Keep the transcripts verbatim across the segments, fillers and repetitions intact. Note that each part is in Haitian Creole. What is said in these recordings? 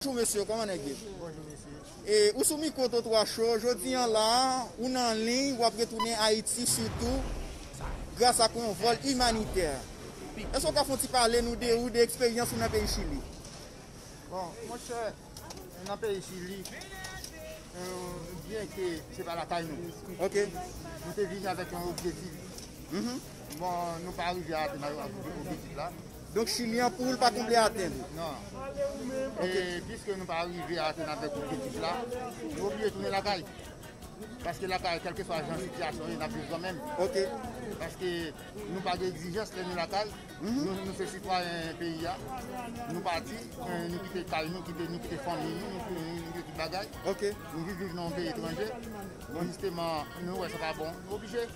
Bonjou mesye, kòman nèg ye? Bonjou mesye. E, ou sou mikwo Twotwa Show, jodi an la, ou nan liy, w ap retounen Ayiti sitou gras ak yon vòl imanitè. Èske w ka fè yon ti pale nou de ou, de eksperyans ou nan peyi Chili? Bon, monchè, nan peyi Chili, euh, byen ke se pa lakay nou, Ok. Nou te vini avèk yon objektif. Mhm. Bon, nou pa rive atenn objektif la. Donk Chili an pou ou l pa konble atenn. Non. E piske nou pa rive atenn avèk objektif la, nou oblije tounen lakay. Paske lakay, kèlkeswa jan sitiyasyon ye, n ap viv kanmenm. Ok. Paske nou pa gen egzijans lè nou lakay. Nou, nou se sitwayen peyi a. Nou pati, eh, nou kite kay nou, kite, nou kite fanmi nou, nou, nou, nou kite tout bagay. Ok. Nou vin viv nan yon peyi etranje. Bon, jisteman, nou wè sa pa bon. Nou oblije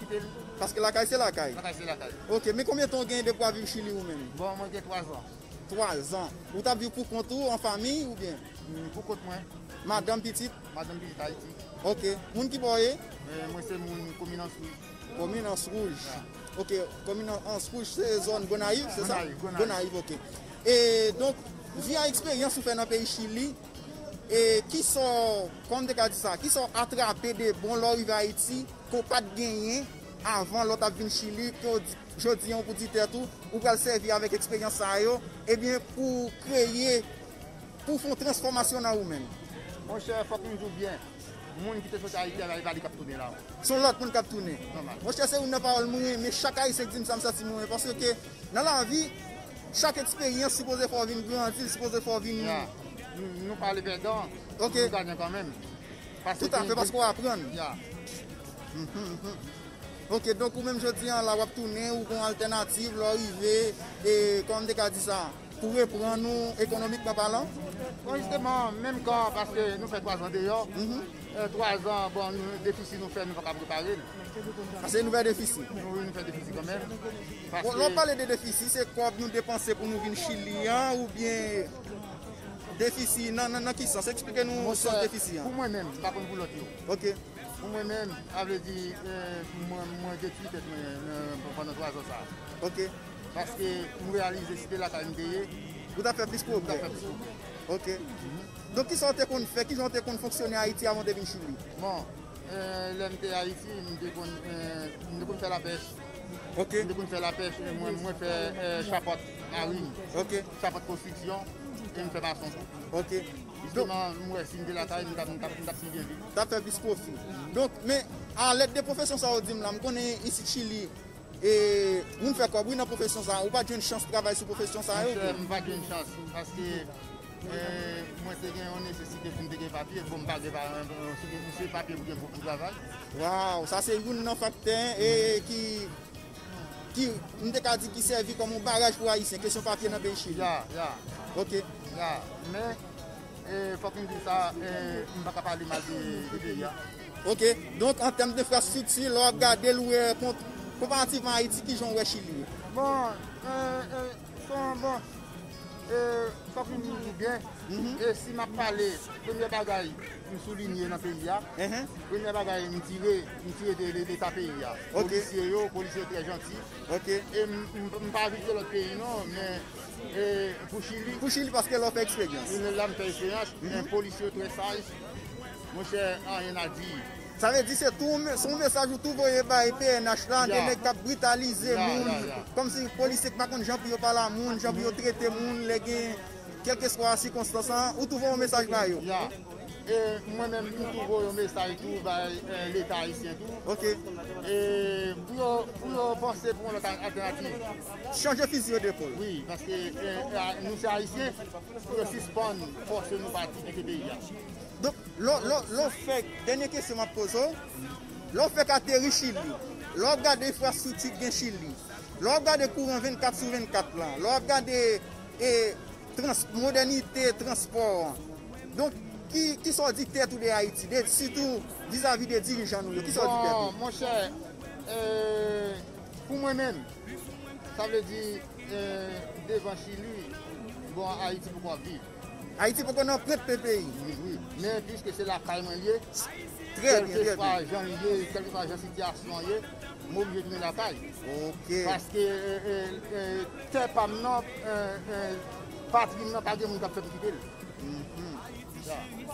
kite l. Paske lakay se lakay. Lakay se lakay. Ok, men konbyen tan w gen depi w ap viv Chili ou menm? Bon, mwen gen twa zan. Twa zan. Ou t ap viv pou kont ou, an fanmi, oubyen? Mm, Pou kont mwen, Madanm, pitit? Madanm pitit Ayiti. Ok. Moun ki bò w ye? Eh, mwen se moun komin Ans Wouj. Komin Ans Wouj. Ya. Ok, komin Ans Wouj se zòn Gonayiv, se sa? Gonayiv, Gonayiv. Gonayiv, ok. E donk, via eksperyans ou fè nan peyi Chili, e kisa w, kòman m te ka di sa, kisa w atrape de bon lè w rive Ayiti, ke w pa t genyen avan lè w t ap vin Chili, ke w di, jodi an ou pou di tèt ou, ou pral sèvi avèk eksperyans sa yo, ebyen pou kreye, pou fè yon transfòmasyon nan ou menm? Monchè, fòk nou di w byen. Moun ki te soti Ayiti a, e pa li k ap tounen la. Se yon lòt moun k ap tounen. Nòmal. Monchè, se youn nan pawòl mwen renmen. Chak Ayisyen k di m sa, m santi mwen renmen. Paske nan lavi, chak eksperyans sipoze fè w vin grandi, li sipoze fè w vin. Ya. Nou, nou pa le pèdan, Ok. Nou ganyan kanmenm. Paske Toutafè, paske w aprann. Ya. Ok, donk ou menm jodi an la w ap tounen, ou gon altènativ lè w rive, e kòman m te ka di sa, pou reprann ou ekonomikman palan? Bon, jisteman, menm kan, paske nou fè twa zan deyò, eh, twa zan, bon, nou, defisi nou fè, nou pa ka repare l. Paske nou fè defisi. Nou, nou fè defisi kanmenm. Bon, lè w pale de defisi, se kòb nou depanse pou nou vin Chili an, oubyen defisi nan, nan, nan ki sans? Eksplike nou sans defisi Pou an. Mwen menm, m pa konn pou lòt yo. Ok. Pou mwen menm, sa vle di, eh, mwen, mwen detwi tèt mwen, eh, pandan twa zan sa. Ok. Paske m reyalize si te lakay m te ye, Ou ta fè plis m ta pwogrè. Fè plis pwogrè. Ok. Donk, kisa w te konn fè? Kijan w te konn fonksyone Ayiti avan w te vin Chili? Bon, eh, lè m te Ayiti, m te konn, eh, m te konn fè lapèch. Ok. M te konn fè lapèch, eh, mwen, mwen fè, eh, chapòt marin, Ok. Chapòt konstriksyon, e m fè mason tou. Ok. Jisteman, m wè si m te lakay, m t ap, m t ap, m t ap pi byen viv. Ta fè plis pwofi. Donk, men, alèd de pwofesyon sa w di m la, m konnen isit Chili, e, moun fè kòb, wi, nan pwofesyon sa. Ou pa t jwenn chans travay sou pwofesyon sa yo? Monchè, m pa t jwenn chans, paske, eh, mwen te gen yon nesesite pou m te gen papye, bon, m pa gen pa, se, se papye pou gen pou, pou travay. Waw, sa se youn nan faktè, e, ki, ki, m te ka di ki sèvi kòm yon baraj pou Ayisyen, kesyon papye nan peyi Chili. Ya, ya, Ok. ya. Men, eh, fòk m di sa, eh, m pa ka pale mal de, de peyi a. Ok, donk an tèm de enfrastrikti, lè w ap gade l, ou wè kont, konparativman Ayiti, kijan w wè Chili? Bon, eh, eh, son, bon, eh, fòk m di w byen, e si m ap pale, premye bagay m soulinye nan peyi a, Ehe. Premye bagay m tire, m tire de, de, de leta peyi a. Ok. Polisye yo, polisye yo trè janti. Ok. E m, m, m pa vin de lòt peyi non, men, eh, pou Chili, Pou Chili, paske lè w fè eksperyans. Lè la m fè eksperyans, men polisye yo trè saj. Monchè, anyen a di. Sa vle di se tou, se yon mesaj ou tou voye bay P N H la, de Ya. Nèg k ap britalize Ya, moun, ya, ya. Kòmsi polisye k pa konn jan pou yo pale a moun, jan pou yo trete moun, lè gen kèlkeswa sikonstans lan, ou tou voye yon mesaj ba yo. Ya. E mwen menm, m tou voye yon mesaj tou bay, eh, leta ayisyen tou. Ok. E pou yo, pou yo panse pou yon lòt altènativ. Chanje fizi yo de pòl. Wi, paske, eh, eh, nou se ayisyen, pou yo sispann fòse nou pati kite peyi a. Donk, lè, lè, lè w fè, dènye kesyon m ap poze w, lè w fèk ateri Chili, lè w ap gade enfrastrikti k gen Chili, lè w ap gade kouran vennkat sou vennkat la, lè w ap gade, e, trans-, modènite transpò an, donk, ki, kisa w di tèt ou de Ayiti, de, sitou vizavi de dirijan nou yo, kisa w di tèt Bon, ou? Monchè, eh, pou mwen menm, sa vle di, eh, devan Chili, bon, Ayiti poko ap viv. Ayiti poko nan prent pe peyi. Wi, wi. Men piske se lakay mwen l ye, Trè byen, trè kèlkeswa byen. Jan l ye, kèlkeswa jan sitiyasyon an ye, m oblije tounen lakay. Ok. Paske, eh, eh, eh, tè pa m nan, eh, eh, patri m nan, pa gen moun k ap fè m kite l.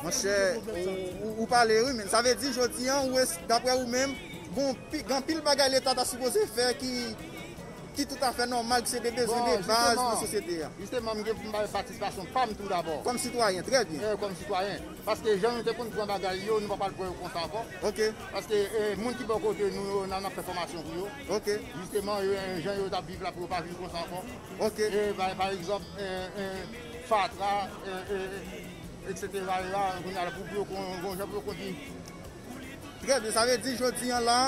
Monchè, ou, ou, ou pale wi, men sa vle di jodi an, ou es-, daprè ou menm, gon pi-, gen anpil bagay Leta ta sipoze fè ki, ki toutafè nòmal, ki se de bezwen de baz nan sosyete a. Jisteman, m gen pou m bay patisipasyon pa m tou dabò. Kòm sitwayen, trè byen. Eh, kòm sitwayen. Paske jan nou te konn pran bagay yo, nou pa pral pran yo konsa ankò. Ok. Paske, eh, moun ki bò kote nou yo, n ap, n ap fè fòmasyon pou yo. Ok. Jisteman, yo, eh, jan yo t ap viv la, pou yo pa viv konsa ankò. Ok. E, pa, pa egzanp, eh, eh, fatra, eh, eh, eh, et cetera la, kounye a la, pou, pou yo kon, kon jan pou yo kondi. Trè byen, sa vle di jodi an la,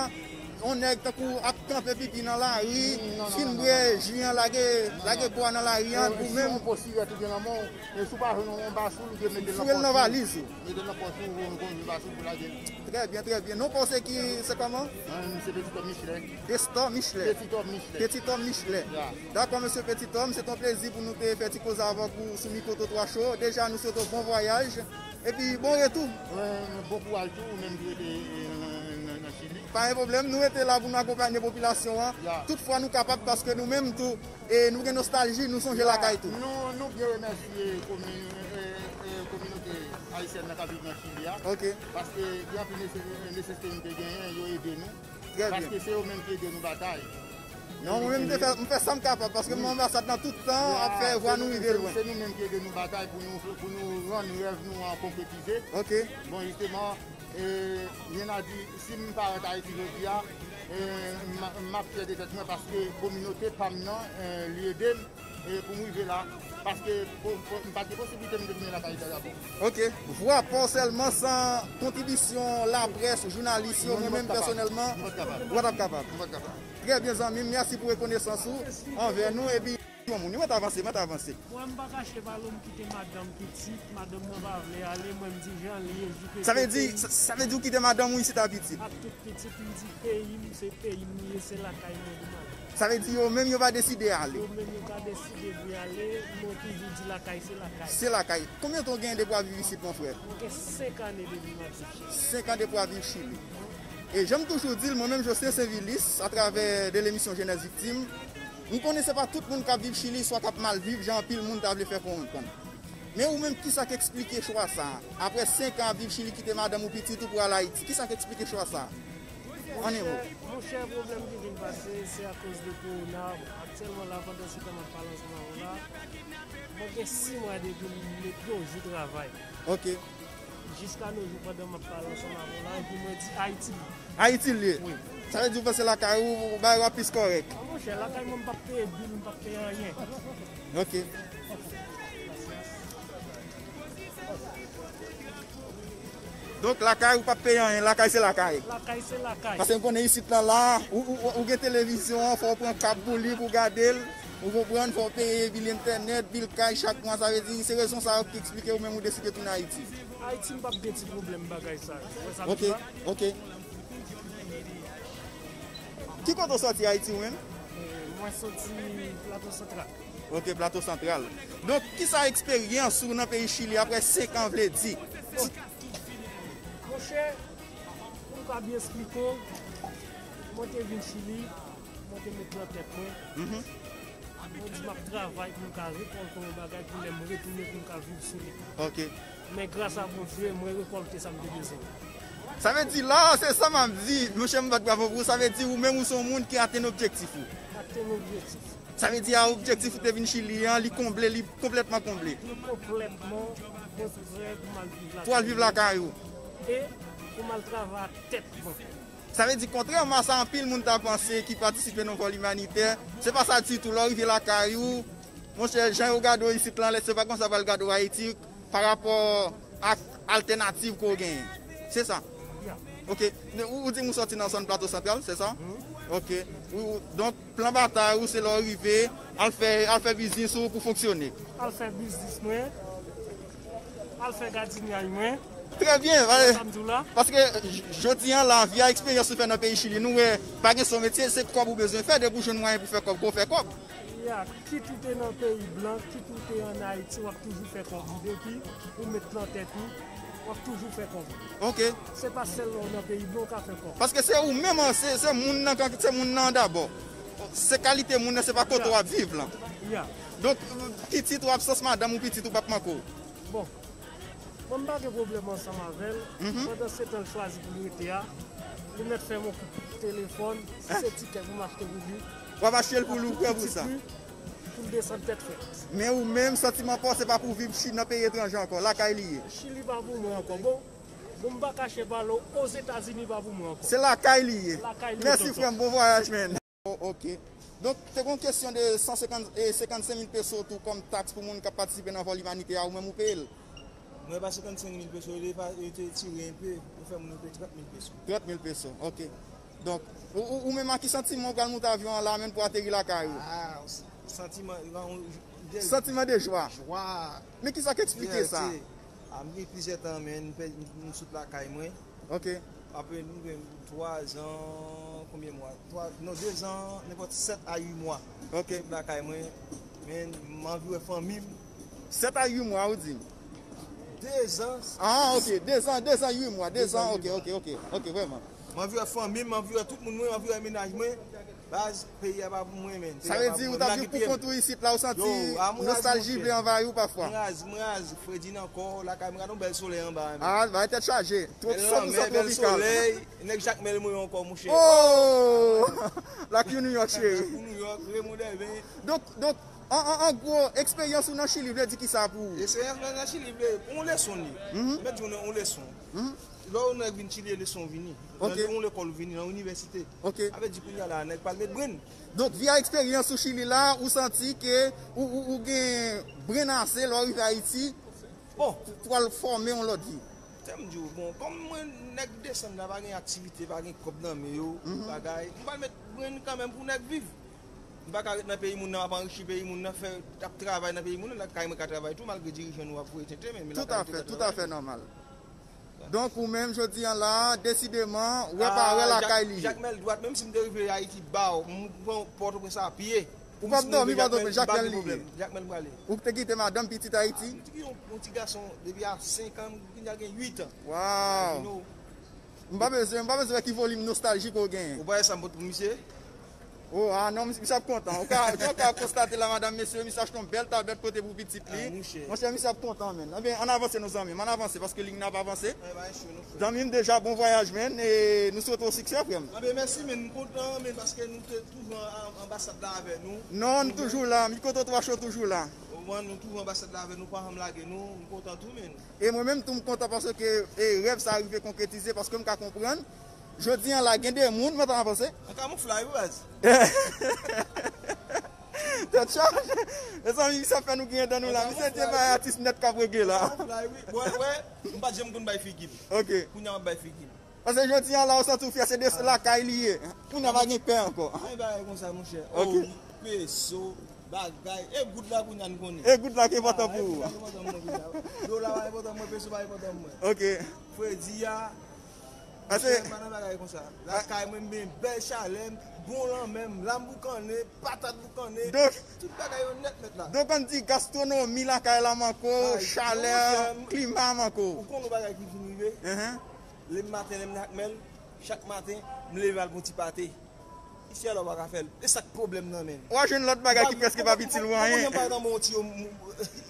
yon nèg tankou ap kanpe pipi nan lari, fin bwè ji an, lage, lage bwa nan lari an, ou menm. Si yon po sigarèt ou gen nan men w, e si w pa jwenn yon bas ou, ou dwe mete l nan pòch ou. Foure l nan valiz ou. Mete l nan pòch ou, ou konn yon bas ou pou lage l. Trè byen, trè byen. Non pa w se ki, se kòman? Mwen, se Petit Homme Michelet. Petit Homme Michelet. Petit Homme Michelet. Petit Homme Michelet. Ya. Dakò, mesye Petit Homme, se t on plezi pou nou te fè ti koze avèk ou sou Mikwo Twotwa Show. Deja, nou swete w bon vwayaj. Epi, bon retou. Mwen, bon kouraj tou, ou menm ki rete, eh, nan, nan, nan, nan Chili. Pa gen pwoblèm, nou rete la pou nou akonpanye popilasyon an. Ya. Tout fwa nou kapab, paske nou menm tou, e nou gen nostalji, nou sonje lakay tou. Nou, nou byen remèsye komi-, eh, eh, kominote ayisyèn nan k ap viv nan Chili a. Ok. Paske gen anpil nese-, nesesite nou te genyen, yo ede nou. Trè byen. Paske se yo menm ki ede nou batay. Non, mwen menm, m te fè, m fè sa m kapab, paske m anbasad nan tout tan, ap fè vwa nou rive lwen. Se nou menm ki ede nou batay pou nou, pou nou rann rèv nou an konkretize. Ok. Bon, jisteman, eh, rien à dire, si m parèt Ayiti jodi a, eh, m, m ap fyè de tèt mwen paske kominote pa m nan, eh, li ede m, eh, pou m rive la. Paske po-, po-, m pa t gen posiblite m te tounen lakay mwen dabò. Ok. Vwa pa w sèlman, san kontribisyon laprès, jounalis yo, mwen menm pèsonèlman, ou pa t ap kapab. Trè byen, zanmi m, mèsi pou rekonesans ou anvè nou, epi yon moun, mwen t avanse, mwen t avanse. Mwen, m pa kache pale w, m kite madanm, pitit, madanm mwen pa vle ale, mwen, m di jan l ye, jou pete. Sa vle di, sa, sa vle di ou kite madanm ou isit a, pitit? Ak tout pitit, m di peyi m, se peyi m li ye, se lakay mwen pou m ale. Sa vle di yo menm yo pa deside ale? Yo menm yo pa deside vle ale, mwen toujou di lakay se lakay. Se lakay. Konbyen tan w genyen depi w ap viv isit, mon frè? Mwen gen senk ane depi m ap viv Chili. Senk an depi w ap viv Chili. E jan m toujou di l, mwen menm José Sainvilus, atravè de lemisyon Jenès Viktim, m konnen se pa tout moun k ap viv Chili, swa k ap mal viv, jan anpil moun ta vle fè konprann. Men ou menm, kisa k eksplike chwa sa a? Aprè senk an ap viv Chili, kite madanm ou, pitit ou pou al Ayiti, kisa k eksplike chwa sa a? An en mo. Monchè, monchè, pwoblèm ki vin pase, se akoz de kowona. Aktyèlman la, pandan se tan m ap pale ansanm avè w la, mwen gen sis mwa depi m met yon jou travay. Ok. Jiska no jou, pandan m ap pale ansanm avè w la, epi mwen di Ayiti. Ayiti l ye? Wi. Sa vle di ou panse lakay ou, bagay yo ap plis kòrèk? A, monchè, lakay mwen, m p ap peye bil, m p ap peye anyen. Ok. Donk, lakay ou p ap peye anyen, lakay se lakay. Lakay se lakay. Paske m konnen isit la, la, ou, ou, ou gen televizyon an, fò w pran kab pou li, pou w gade l, ou konprann, fò w peye bil entènèt, bil kay chak mwa, sa vle di, se rezon sa yo ki eksplike ou menm ou deside tounen Ayiti. Ayiti, m p ap gen ti pwoblèm bagay sa yo. Ou wè sa m di la? Ok, ok. Ki kote w sòti Ayiti ou menm? Eh, mwen soti Plato Santral. Ok, Plato Santral. Donk, kisa eksperyans ou nan peyi Chili aprè senk an vle di? Monchè, pou m ka byen esplike w, mwen te vin Chili, mwen te met nan tèt mwen. Mhm. Mwen di m ap travay pou m ka rekòlte yon bagay pou lè m retounen pou m ka viv sou li. Ok. Men gras a Bondye, mwen rekòlte sa m te bezwen. Sa vle di la, se sa m ap di, monchè, m bat bravo pou ou, sa vle di ou menm ou se yon moun ki atenn objektif ou. Atenn objektif. Sa vle di a objektif ou te vin Chili an, li konble, li konplètman konble. Li konplètman, mwen prè pou m al viv lakay. Pou al viv lakay ou. E pou m al travay ak tèt mwen. Sa vle di, kontrèman a sa anpil moun ta panse ki patisipe nan vòl imanitè, se pa sa ditou. Lè w rive lakay ou, monchè, jan yo gade w isit lan, se pa konsa yo pral gade w Ayiti, pa rapò ak altènativ ke w genyen. Se sa? Ya. Ok. Ou, ou di m ou sòti nan zòn Plato Santral, se sa? Mhm. Ok. Ou, ou, donk, plan batay ou, se lè w rive, al fè, al fè biznis ou pou fonksyone. Al fè biznis mwen, al fè gadinyay mwen. Trè byen, vale. Sa m di w la. Paske j-, jodi an la, via eksperyans ou fè nan peyi Chili, nou wè, pa gen sa w metye, se kòb ou bezwen fè, depi w jwenn mwayen pou fè kòb, ke w fè kòb. Ya, kit ou te nan peyi blan, kit ou te ann Ayiti, w ap toujou fè kòb ou. Depi ou met nan tèt ou, w ap toujou fè kòb ou. Ok. Se pa sèl lè w nan peyi blan w ka fè kòb. Paske se ou menm, se, se moun nan, se moun nan dabò. Se kalite moun nan, se pa kote w ap viv lan. Ya. Donk, pitit ou, absans madanm ou, pitit ou p ap manke w. Bon, Mwen m pa gen pwoblèm ansanm avè l. Pandan se tan l chwazi pou l rete a, li mèt fè m yon kout telefòn, si se tikè pou m achte pou li. W ap achte l pou li, ou prè pou sa? Pou l desann tèt frèt. Men ou menm, santiman pa w se pa pou w viv nan peyi etranje ankò, lakay li ye. Chili pa pou mwen ankò. Bon, bon, m pa kache pale w, Ozetazini pa pou mwen ankò. Se lakay li ye. Mèsi frè m, bon vwayaj, man. Oh, ok. Donk, te gen yon kesyon de san senkant, e, senkannsenk mil peso tou kòm taks pou moun k ap patisipe nan vòl imanitè a, ou menm ou peye l? Mwen pa senkannsenk mil peso, yo te tire enpe, yo fè moun yo peye trant mil peso. Trant mil peso, ok. Donk, ou, ou, ou menm a ki santiman ou pral moute avyon an la menm pou ateri lakay ou? Ah, santiman, santiman de jwa. Jwa. Men kisa k eksplike sa? Ah, m gen plizyè tan, men m sot lakay mwen. Ok. Apre nou gen twa zan, konbyen mwa? Twa, non, de zan, nenpòt sèt a uit mwa. Ok. Sot lakay mwen, men m anvi wè fanmi m. Sèt a uit mwa, ou di? De zan. Ah, ok, de zan, de zan, uit mwa, de zan, ok, ok, ok, ok, vrèman. M anvi wè fanmi m, m anvi wè tout moun mwen, m anvi wè mennaj mwen. Baz, peyi a pa pou mwen, men. Sa vle di ou t ap viv pou kont ou isit la, ou santi nostalji vle anvayi w pafwa? Mwen raz, mwen raz, fredi nan kò, lakay mwen, gade yon bèl solèy anba a, men. Ah, bay tèt chaje. Twòp san pou san twopikal. Bèl lanmè, bèl solèy, nèg Jakmèl mwen yo ankò, monchè. Oh! Lakou New York, cheri. Lakou New York, Raymond Devin. Donk, donk, an, an, an gwo, eksperyans ou nan Chili vle di kisa pou ou? Eksperyans mwen nan Chili vle, yon leson li. Mwen di w yon leson. Lè yon nèg vin Chili, e leson vini. Nan yon lekòl vini, nan inivèsite. Sa vle di kounye a la, nèg pral met brenn. Donk, via eksperyans ou Chili la, ou santi ke ou, ou, ou gen brenn ase lè w rive Ayiti pou, pou al fòme yon lòt vi? Sa m di w, bon, kòm mwen, nèg desann la, pa gen aktivite, pa gen kòb nan men yo, bagay, m pral met brenn kanmenm pou nèg viv. M pa ka ret nan peyi moun nan, m ap anrichi peyi moun nan, fè, ap travay nan peyi moun nan, lakay mwen ka travay tou, malgre dirijan nou ap voye tenten, men, men lakay mwen te ka travay. Tout afè, tout afè nòmal. Donk, ou menm, jodi a la, desideman, wè pa wè lakay li ye. Jakmèl dwat, menm si m te rive Ayiti ba w, m pran Pòtoprens a pye. Ou p ap dòmi Pòtoprens, Jakmèl li ye. Jakmèl m prale. Ou te kite madanm, pitit Ayiti? M te gen yon ti gason depi a senk an, kounye a gen uit an. Waw! M pa bezwen, m pa bezwen wè ki volim nostaljik ou genyen. Ou pa wè sa m pote pou misye? Oh, ah non, misye ap kontan. Ou ka, jan w ka konstate la, madanm, mesye, misye achte yon bèl tablèt pote pou pitit li. Monchè, misye ap kontan, menn. Ebyen, ann avanse, nou zanmi m, ann avanse, paske liy nan ap avanse. Zanmi m, deja, bon vwayaj, menn, e nou swete w siksè, frè m. Ebyen, mèsi, menn, m kontan, menn, paske nou te toujou an, an, anbasad la avè nou. Non, nou toujou la, Mikrotrotwa Show toujou la. Ou konprann, nou toujou anbasad la avè nou, pa janm lage nou, m kontan tou, menn. E mwen menm tou m kontan paske e rèv sa rive konkretize paske m ka konprann jodi a la gen de moun, mwen pa avanse. An kamouflay wi baz. Tèt chaje. Mezanmi, sa fè nou griyen dan nou la. Misye te bay atis nèt k ap regle la. Kamouflay wi. Bon, wè, m pa t janm konn bay figi m. Ok. Kounye a m ap bay figi m. Paske jodi a la ou santi w fyè, se de lakay li ye. Kounye a pa gen pè ankò. Pa gen bagay konsa monchè. Ok. Oh, peso, bagay. E goud la kounye a n konnen. E goud la ki enpòtan pou ou. Ah, e goud la ki enpòtan pou mwen kounye a. Dola pa enpòtan pou mwen, peso pa enpòtan pou mwen. Ok. Fredi a. Paske. Monchè, m pa nan bagay konsa. Lakay mwen, m gen bèl chalè, bon lanmè, m, lam boukannen, patat boukannen. Donk. Tout bagay yo nèt nèt la. Donk ann di gastwonomi lakay la manke w, chalè, klima a manke w. Ou konn yon bagay ki vin rive? Lè m maten, lè m nan Jakmèl, chak maten, m leve al pran ti pate. Isi a la w pa ka fè l. E sa k pwoblèm nan, menn. W a jwenn lòt bagay ki prèske pa itil ou anyen. Mwen menm pa t anba yon tiyo, m, m,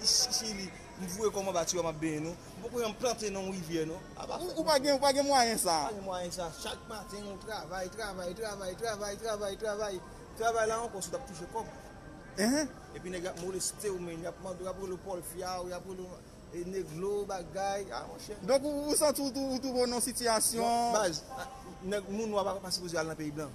Chili, m voye kò m anba tiyo a, m ap benyen, non. M poko janm plante nan yon rivyè, non. Apa sa. Ou, ou pa gen, ou pa gen mwayen sa. M pa gen mwayen sa. Chak maten, ou travay, travay, travay, travay, travay, travay. Travay la ankò, si w t ap touche kòb. Epi nèg y ap moleste w, menn. Y ap mande w, y ap rele w pòlfya, y ap rele w e neglo, bagay, ah monchè. Donk ou, ou santi w tou, ou twouve w nan yon sitiyasyon. Bon, baz, nèg, moun nwa pa, pa sipoze al nan peyi blan.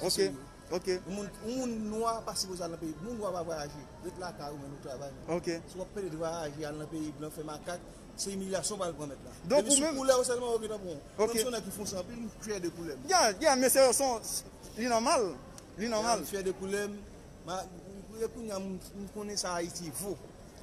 Ok, ok. Yon moun, yon moun nwa pa sipoze al nan peyi, moun nwa pa vwayaje. Ret lakay ou, menn, ou travay, menn. Ok. Si w ap pede vwayaje, al nan peyi blan, fè makak, se imilyasyon w pral pran, mèt la. Donk ou menm. Depi sou koulè w sèlman, yo gentan pran w. Ok. Menm si w nèg ki fonse anpil, m fyè de koulè m. Ya, ya, men se, se, li nòmal. Li nòmal. Ya, m fyè de koulè m. Ma, e kounye a m, m konnen sa Ayiti vo.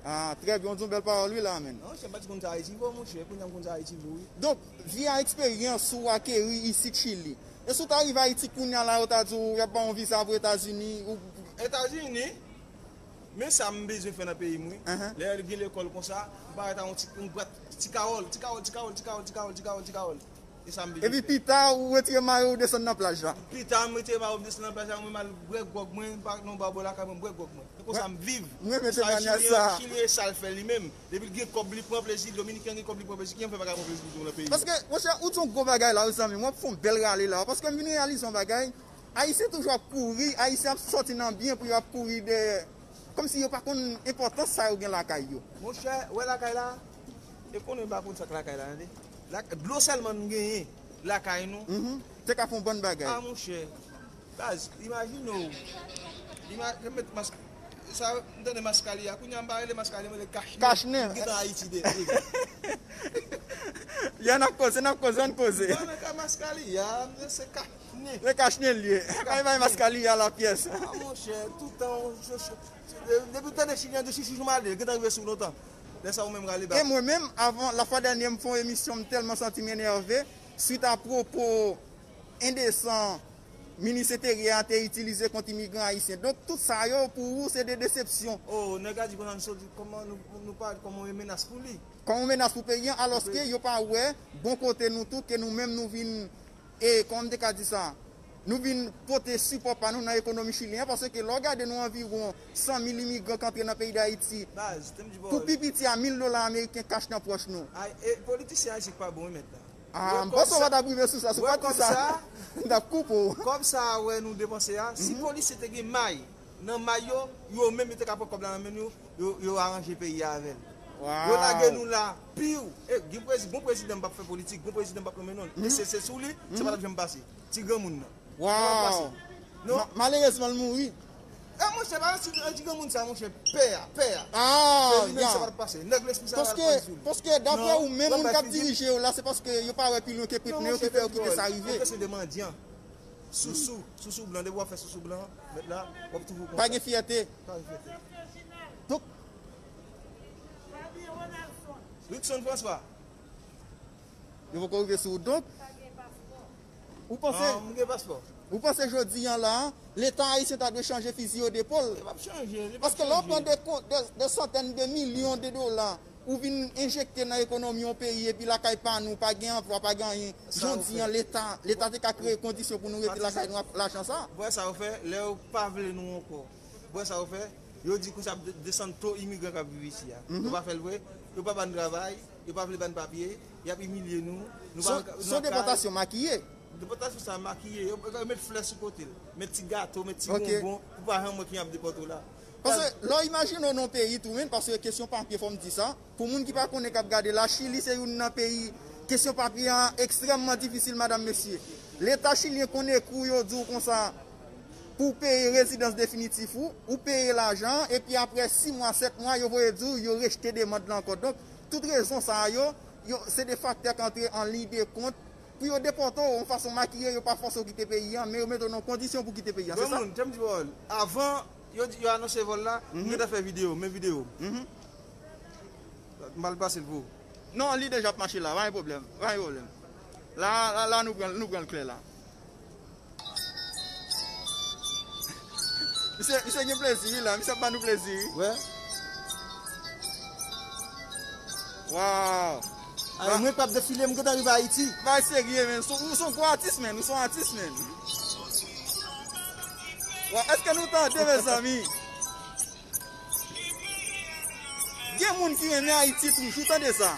Ah, trè byen, ou di yon bèl pawòl wi la, menn. Non, monchè, m pa t konn sa Ayiti vo, monchè, kounye a m konn sa Ayiti vo, wi. Donk, via eksperyans ou akeri isit Chili, e si w ta rive Ayiti kounye a la, yo ta di w y ap ba w yon viza pou Etazini, ou... Etazini? Men sa m bezwen fè nan peyi m, wi. Lè gen lekòl konsa, m parèt a yon ti, yon bwat, ti kawòl, ti kawòl, ti kawòl, ti kawòl, ti kawòl, ti kawòl, ti kawòl. E sa m bezwen fè. Epi pita, ou retire mayo, ou desann nan plaj la. Pita, m retire mayo, m desann nan plaj la, mwen m al bwè gwòg mwen, pa nan ba bò lakay mwen, m bwè gwòg mwen. Se konsa m viv. Mwen mete manyas sa. Chili e sa l fè li menm. Depi l gen kòb, li pran plezi, Dominiken gen kòb, li pran plezi. Kijan fè pa ka pran plezi li tou nan peyi? Paske, monchè, ou di yon gwo bagay la, wi, zanmi m, w ap fè yon bèl rale la. Paske m vin reyalize yon bagay. Ayisyen toujou ap kouri, Ayisyen ap sòti nan byen pou yo ap kouri dèyè. Kòmsi yo pa konn enpòtans sa yo gen lakay yo. Monchè, wè lakay la, e konnen m pa konn sa k lakay la, tande. Lak-, dlo sèlman n genyen lakay nou. Mhm. Te ka fè yon bann bagay. Ah, monchè. Baz, imajine w. Ima-, m met mas-, sa, m tande maskali a. Kounye a m pa rele maskali, m rele kachnen. Kachnen. M gentan Ayiti de, deja. Ya n ap koze, n ap koze, ann koze. Non, nan ka maskali a, m se kachnen. Se kachnen l ye. Kachnen. Ay, bay maskali a la pyès. Ah, monchè, toutan, depi w tande chilyen di chichi jou male, gentan rive sou w lontan. Lè sa ou menm rale bak. E mwen menm, avan, la fwa dènyè m fè yon emisyon, m tèlman santi m enève, swit a pwopo endesan minis enteryè a te itilize kont imigran ayisyen. Donk, tout sa yo, pou ou, se de desepsyon. Oh, nèg la di konsa, nou soti, kòman nou, nou pa, kòman yon menas pou li? Kòm yon menas pou peyi an, alòske yo pa wè bon kote nou tou, ke nou menm nou vin, e, kòman m te ka di sa? Nou vin pote sipò pa nou nan ekonomi chilyen an, paske lè w gade nou anviwon san mil imigran k antre nan peyi Dayiti, pou pi piti a mil dola ameriken kach nan pòch nou. Ay, e, politisyen ayisyen k pa bon, wi, mèt la. Ah, m panse w pa t ap rive sou sa, si w pa t di sa, m t ap koupe w. Kòb sa a wè nou depanse a, si polisye te gen may nan may yo, yo menm yo te ka pran kòb la nan men nou, yo, yo aranje peyi a avè l. Yo lage nou la, piw. E, gen prezi-, bon prezidan m p ap fè politik, bon prezidan m p ap nonmen non l. E se, se sou li, sa pa t ap janm pase. Ti granmoun nan. Sa pa t ap pase. Non. Ma-, malerezman, l mouri. E, monchè, pa ti, ti granmoun sa, monchè, pè a, pè a. Ah, ya. Sa pa t ap pase. Nèg lespri sa pa t ap pase sou li. Paske, paske, daprè ou menm, moun k ap dirije yo la, se paske yo pa wè pi lwen ke pwèt men yo ki fè yo kite sa rive. Ou kesyon de mandyan. Sousou, sousou blan, depi w ap fè sousou blan, mèt la, w ap toujou konsa. Pa gen fyète. Pa gen fyète. Donk, Rickson François. Yo poko rive sou ou. Donk, ou panse, ah, m gen paspò. Ou panse jodi an la, Leta ayisyen ta dwe chanje fizi o depòl? Li p ap chanje, li p ap chanje. Paske lè w pran de, de, de santèn de milyon de dola, ou vin enjekte nan ekonomi yon peyi, epi lakay pa nou, pa gen anplwa, pa gen anyen. Jodi an, Leta, Leta te ka kreye kondisyon pou nou rete lakay nou ak lajan sa. Ou wè sa yo fè, lè yo pa vle nou ankò. Ou wè sa yo fè, yo di konsa ap de-, desann to imigran k ap viv isi a. Yo pa fè l vre, yo pa ba n travay, yo pa vle ba n papye, y ap imilye nou. Nou pa, se yon depòtasyon makiye. Depòtasyon sa makiye, yo, yo met flè sou kote l, met ti gato, met ti bonbon, pou pa janm wè kijan y ap depòte w la. Paske lè w imajine w nan yon peyi tou menm, paske kesyon papye, fò m di sa, pou moun ki pa konnen k ap gade la, Chili se youn nan peyi, kesyon papye an ekstrèmman difisil, madanm, mesye. Leta chilyen konnen kou yo di w konsa, pou w peye rezidans definitif ou, ou peye lajan an, epi apre sis mwa, sèt mwa, yo voye di w, yo rejte demann lan ankò. Donk, tout rezon sa a yo, yo, se de faktè k antre an liy de kont, pou yo depòte w yon fason makiye, yo pa fòse w kite peyi an, men yo mete w nan kondisyon pou kite peyi an, se sa? Granmoun, jan m di w, avan yo di, yo anonse vòl la, m gentan fè videyo, men videyo. M al pase l pou ou. Non, li deja ap mache la, pa gen pwoblèm, pa gen pwoblèm. La, la, la, nou pran, nou pran l klè la. Misye, misye gen plezi, wi, la. Misye ap ban nou plezi, wi. Wè. Waw. Ay, mwen k ap defile, m gentan rive Ayiti. Bay serye, men. Ou se yon gwo atis, men. Ou se yon atis, men. Waw, èske nou tande, mezanmi? Gen moun ki renmen Ayiti toujou, tande sa.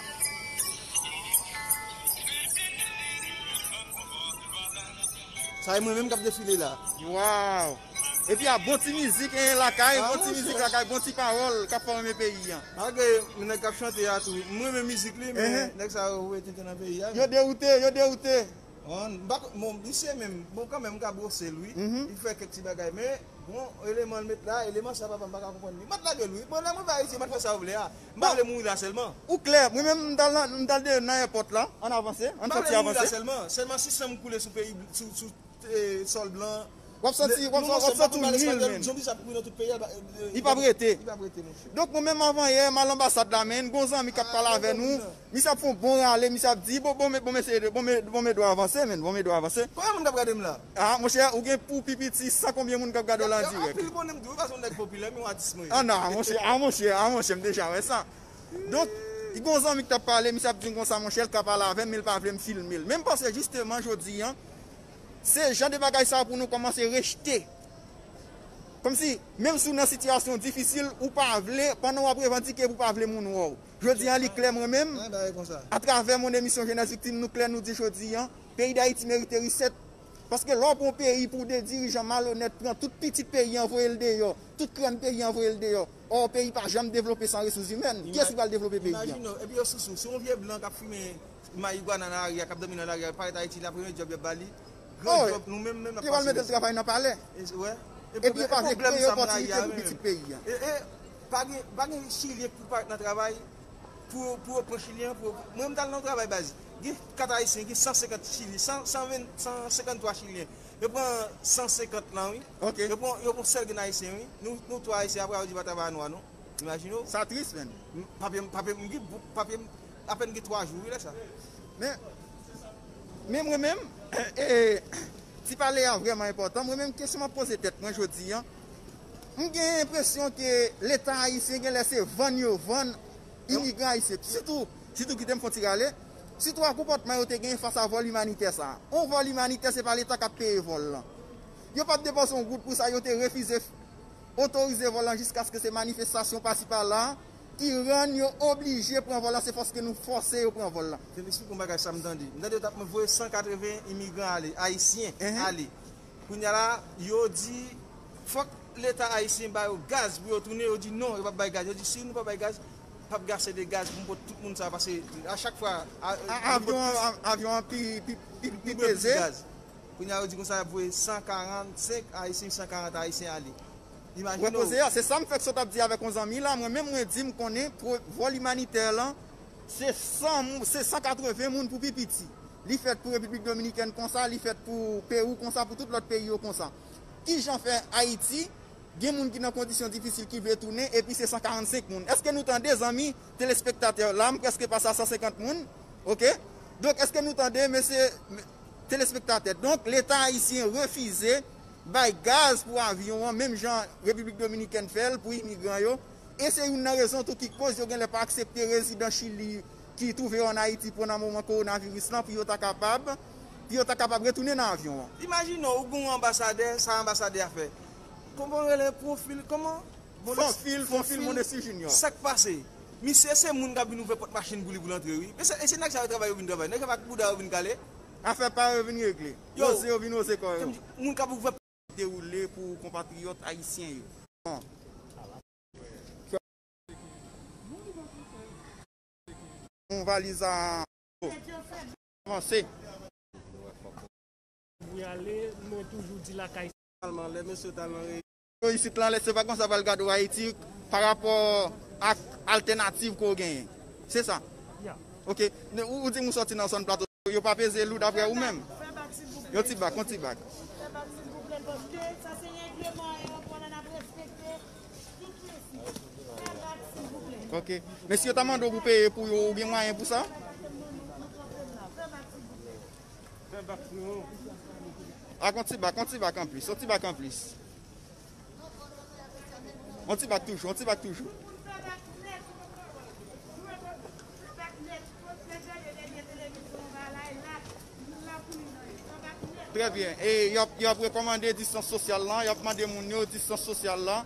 Sa e mwen menm k ap defile la. Waw. Epi a bon ti mizik, en, lakay, bon ti mizik lakay, bon ti pawòl k ap fòme peyi an. Malgre nèg k ap chante a tou, m renmen mizik li, men nèg sa yo voye tenten nan peyi a. Yo dewoute, yo dewoute. Bon, m pa ko-, bon, misye menm, bon, kanmenm, m ka bwose l, wi. Li fè kèk ti bagay, men, bon, eleman l met la, eleman sa, papa, m pa ka konprann li. M pa t lage l, wi. Bon, lè m rive Ayiti, m pa t fè sa w vle a. M pa vle mouri la sèlman. Ou klè, mwen menm, m t al nan, m t al de, nan èpòt la. Ann avanse, ann sòti avanse. M pa vle mouri la sèlman. Sèlman si san m koule sou peyi, sou, sou, eh, sòl blan. W ap santi, w ap, w ap santi w nil, men. Zonbi sa ap kouri nan tout peyi a, li p ap rete. Li p ap rete, monchè. Donk, mwen menm, avan yè, m al anbasad la, men, gon zanmi k ap pale avè nou. Misye ap fè yon bon rale, misye ap di, bon, bon, men, bon, mesye, bon, men, bon, men, dwa avanse, men, bon, men, dwa avanse. Konbyen moun k ap gade m la? Ah, monchè, ou gen pou pi piti san konbyen moun k ap gade w la an dirèk. Anpil konnen m tou, wi, paske yon nèg popilè, men yon atis mwen ye. Ah, non, ah, monchè, ah, monchè, ah, monchè, m deja wè sa. Donk, Li gen yon zanmi ki t ap pale, misye ap di m konsa, monchè, l ka pale avè m, men l pa vle m filme l. Men m panse jisteman jodi a, se jan de bagay sa a pou nou kòmanse rejte. Kòmsi, menm si w nan sitiyasyon difisil, ou pa vle, pandan w ap revandike, pou pa vle moun wè w. Jodi a, li klè mwen menm, atravè mon emisyon Jenès Viktim, nou klè, nou di jodi a, peyi Dayiti merite reset. Paske lè w pran yon peyi pou de dirijan malonèt pran tout pitit peyi an voye l deyò, tout krèm peyi an voye l deyò, ò, peyi pa janm devlope san resous imèn. Kiyès ki pral devlope peyi a? Imajine w, epi yo sousou, se yon vye blan k ap fimen marigwana nan lari a, k ap dòmi nan lari a, parèt Ayiti, la premye djòb y ap ba li. Gran djòb, nou menm, menm n ap pase. Yo pral mete l travay nan palè. Epi yo pa vle kreye opòtinite pou pitit peyi a. E, e, pa gen, pa gen Chilyen ki pou parèt nan travay pou, pou yo pran Chilyen an, pou yo, mwen, m t al nan yon travay baz. Gen kat Ayisyen, gen san senkant Chilyen, san, san ven, san senkanntwa Chilyen. Yo pran san senkant lan, wi. Yo pran, yo pran sèl grenn Ayisyen, wi. Nou, nou twa Ayisyen, apre yo di pa travay a nwa, non. Imajine w. Sa tris, menn. M, papye m, papye m, m gen bout, papye m, apèn gen twa jou, wi, lè sa. Men, men mwen menm, e, ti pale a vrèman enpòtan. Mwen menm, kesyon m ap poze tèt mwen jodi a, m gen enpresyon ke Leta ayisyen genlè se vann yo vann imigran ayisyen. Sitou, sitou kite m fè yon ti rale, sitou a konpòtman yo te genyen fas a vòl imanitè sa a. Yon vòl imanitè, se pa Leta k ap peye vòl lan. Yo p ap depanse yon goud pou sa, yo te refize otorize vòl lan jiskaske se manifestasyon pasi pala ki rann yo oblije pran vòl lan, se paske nou fòse yo pran vòl lan. Te m eksplike yon bagay sa m tande. M tande yo t ap voye san katreven imigran ale, ayisyen ale. Kounye a la, yo di, fòk Leta ayisyen ba yo gaz pou yo tounen, yo di non, yo p ap bay gaz. Yo di, si nou pa bay gaz, p ap gen ase de gaz pou m pot tout moun sa, paske a chak fwa, a, a, avyon an, avyon an pi, pi, pi, pi peze. Kounye a, yo di konsa, y ap voye san karannsenk Ayisyen, san karant Ayisyen ale. Imajine w. Wè koze a, se sa m fèk sot ap di avèk yon zanmi la. Mwen menm, mwen di m konnen vòl imanitè lan, se san, se san katreven moun pou pi piti. Li fèt pou Repiblik Dominikèn konsa, li fèt pou Pewou konsa, pou tout lòt peyi yo konsa. Kijan fè Ayiti gen moun ki nan kondisyon difisil ki vle tounen, epi se san karannsenk moun? Èske nou tande, zanmi telespektatè, la, m prèske pase a san senkant moun, oke? Donk, èske nou tande, mesye, telespektatè? Donk, Leta ayisyen refize bay gaz pou avyon an, menm jan Repiblik Dominikèn fè l pou imigran yo. E se youn nan rezon tou ki koz yo genlè pa aksepte rezidan Chili ki twouve yo ann Ayiti pandan moman kowonaviris lan pou yo ta kapab, pou yo ta kapab retounen nan avyon an. Imajine w, ou gen yon anbasadè, sa anbasadè a fè. Kòman rele, Fonfil, kòman? Fonfil, Fonfil Mondesi Junior. Sa k pase? Misye se moun k ap vin ouvè pòt machin pou li pou l antre, wi. Men se, e se nèg sa yo travay yo vin travay. Nèg sa pa ak bouda yo vin kale. Afè pa yo vin regle. Yo, oze yo vin oze kò yo. Moun k ap ouvè dewoule pou konpatriyòt ayisyen yo. Yon valiz a avanse. Wi, ale, mwen toujou di lakay. Finalman, lè mesye t al nan reyinyon. Yo isit lan, lè se vakan sa pral gade w Ayiti pa rapò ak altènativ ke w genyen. Se sa? Ya. Oke. Ou, ou di m ou sòti nan zòn Plato. Yo pa peze lou daprè ou menm? Yon ti bak, yon ti bak. Fè bak, silvouplè, paske sa se règleman ayewopò la, n ap respekte tout prensip. Fè bak, silvouplè. Oke. Men si yo ta mande w pou peye pou yo, ou gen mwayen pou sa? Fè bak, silvouplè. Fè bak, non. Ak yon ti bak, yon ti bak anplis, yon ti bak anplis. Yon ti bak toujou, yon ti bak toujou. Trè byen. E y ap, y ap rekòmande distans sosyal lan, y ap mande moun yo distans sosyal la,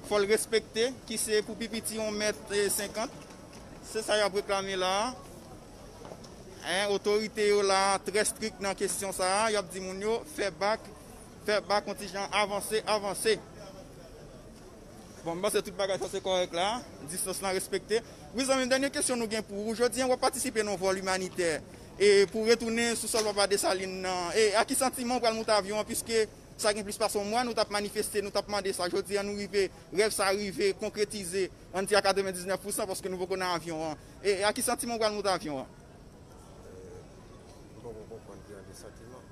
fò l respekte, ki se pou pi piti yon mèt e senkant. Se sa y ap reklame la a. En, otorite yo la trè strik nan kesyon sa a. Y ap di moun yo fè bak, fè bak, yon ti jan avanse, avanse. Bon, m panse tout bagay sanse kòrèk la, distans lan respekte. Wi, zanmi m, dènye kesyon nou gen pou ou. Jodi a, w ap patisipe nan yon vòl imanitè e pou retounen sou sòl Papa Desalin nan. E ak ki santiman w pral monte avyon an, piske sa gen plis pase yon mwa, nou t ap manifeste, nou t ap mande sa. Jodi a, nou rive, rèv sa rive konkretize, ann di a katrevendiznèf pousan, paske nou poko nan avyon an. E ak ki santiman w pral monte avyon an? E, m poko konprann ki jan de santiman.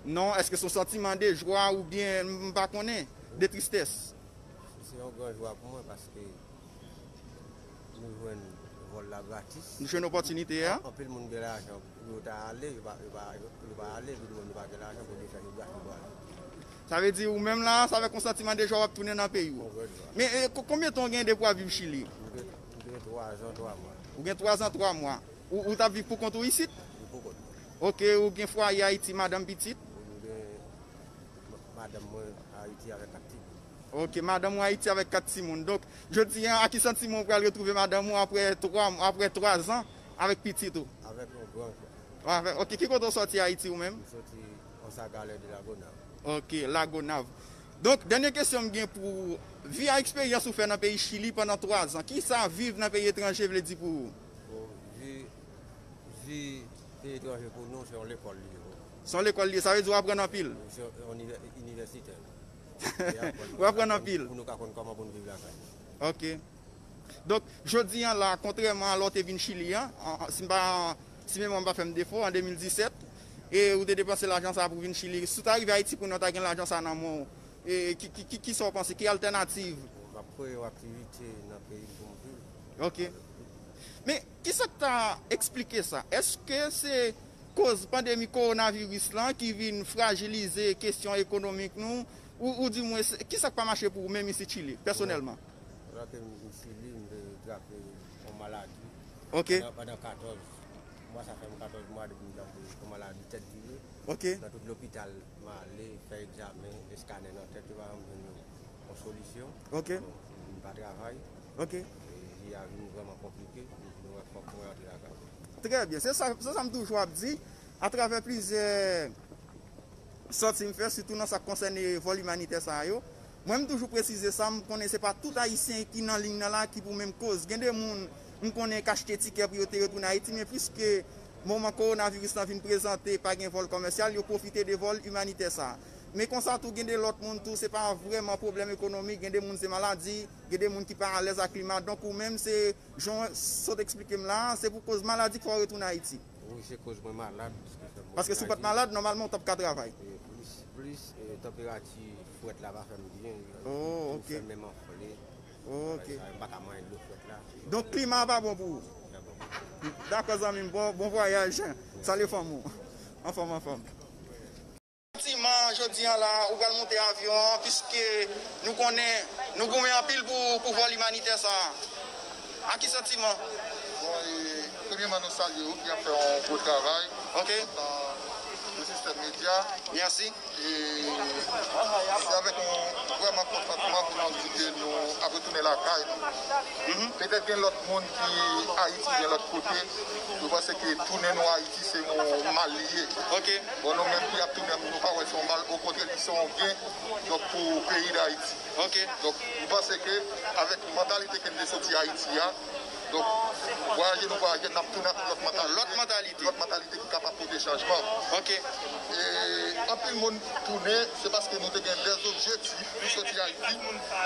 Non, èske se yon santiman de jwa oubyen, m pa konnen, de tristès? Se yon gran jwa pou mwen paske nou jwenn vòl la gratis. Nou jwenn opòtinite a? An-, anpil moun gen lajan pou yo ta ale, yo pa, yo pa, yo, yo pa ale, epi nou menm nou pa gen lajan pou nou fè yo gate pou ale. Sa vle di ou menm la, se avèk yon santiman de jwa w ap tounen nan peyi w. Yon gran jwa. Men, e, ko-, konbyen tan w gen depi w ap viv Chili? M gen, m gen twa zan, twa mwa. Ou gen twa zan, twa mwa. Ou, ou t ap viv pou kont ou isit? Wi, pou kont mwen. Ok, ou gen fwaye Ayiti, madanm, pitit? Wi, m gen ma- madanm mwen Ayiti avèk kat timoun. Ok, madanm ou Ayiti avèk kat timoun. Donk, jodi a, a ki santiman ou pral retwouve madanm ou apre twa, apre twa zan avèk pitit ou? Avèk yon gran jwa. Avèk, ok, ki kote ou sòti Ayiti ou menm? M soti Anse à Galères de Lagonav. Ok, Lagonav. Donk, dènye kesyon m gen pou ou, vi a eksperyans ou fè nan peyi Chili pandan twa zan, kisa viv nan peyi etranje vle di pou ou? Bon, vi, vi peyi etranje pou nou, se yon lekòl li ye, wi. Se yon lekòl li ye, sa vle di w aprann anpil? Se yon inivè- inivèsitè. Ou aprann anpil? Pou nou ka konn kòman pou nou viv lakay nou. Ok. Donk, jodi a la, kontrèman a lè w te vin Chili a, an- an- si m pa, si memwa m pa fè m defo, an de mil disèt, e ou te depanse lajan sa a pou vin Chili. Si w ta rive Ayiti kounye a, w ta gen lajan sa a nan men w. E ki, ki, ki, kisa w panse? Ki altènativ? M ap kreye yon aktivite nan peyi m pou m viv. Ok. Men, kisa k ta eksplike sa? Èske se koz pandemi kowonaviris lan ki vin frajilize kesyon ekonomik nou? Ou, ou di mwen, se- kisa k pa mache pou ou menm isit Chili, pèsonèlman? Pandan ke m Chili, m te trape yon maladi. Ok. Pandan, pandan katòz mwa, sa fè m katòz mwa depi m trape yon maladi tèt vire. Ok. Nan tout lopital, m ale, fè egzamen, eskanè nan tèt, yo pa janm jwenn yon, yon solisyon. Ok. Bon, m pa travay. Ok. E vi a vin vrèman konplike, m vin wè fòk mwen rantre lakay mwen. Trè byen. Se sa, se sa m toujou ap di, atravè plizyè sòti m fè, sitou nan sa k konsène vòl imanitè sa a yo. Mwen, m toujou presize sa, m konnen se pa tout Ayisyen ki nan liy nan la ki pou menm koz. Gen de moun, m konnen k achte tikè pou yo te retounen Ayiti, men piske moman kowonaviris lan vin prezante, pa gen vòl kòmèsyal, yo pwofite de vòl imanitè sa a. Men konsa tou, gen de lòt moun tou, se pa vrèman pwoblèm ekonomik, gen de moun se maladi, gen de moun ki pa alèz ak klima. Donk, ou menm, se jan w sot eksplike m la a, se pou koz maladi k fè w retounen Ayiti. Wi, se koz mwen malad ki fè m retounen Ayiti. Paske si w pa t malad, nòmalman, w t ap ka travay. E plis, plis, e tanperati frèt la pa fè m byen. Oh, ok. Tou fè m menm anfle. Oh, ok. Bagay sa yo, m pa ka manyen dlo frèt la. Donk, klima a pa bon pou ou? Li pa bon. Dakò, zanmi m. Bon, bon vwayaj. Salye fanmi w. Anfòm, anfòm. Santiman, jodi a la, ou pral monte avyon an, piske nou konnen, nou goumen anpil pou, pou vòl imanitè sa a. A ki santiman? Bon, e, premyèman, nou salye w ki ap fè yon gwo travay. Ok. Antan ke sistèm medya. Mèsi. E se avèk yon vrèman kontantman pou nou di ke nou ap retounen lakay nou. Mhm. Petèt gen lòt moun ki Ayiti, gen lòt kote, yo panse ke tounen nou Ayiti se yon mal li ye. Ok. Bon, nou menm ki ap tounen, nou pa wè se yon mal, okontrè, li se yon gen, donk, pou peyi Dayiti. Ok. Donk, m panse ke avèk mantalite ke n te soti Ayiti a, donk, vwayaje nou vwayaje, n ap tounen ak lòt mantalite. Lòt mantalite. Lòt mantalite ki kapab pote chanjman. Ok. E anpil moun tounen, se paske nou te gen dè objektif pou soti Ayiti.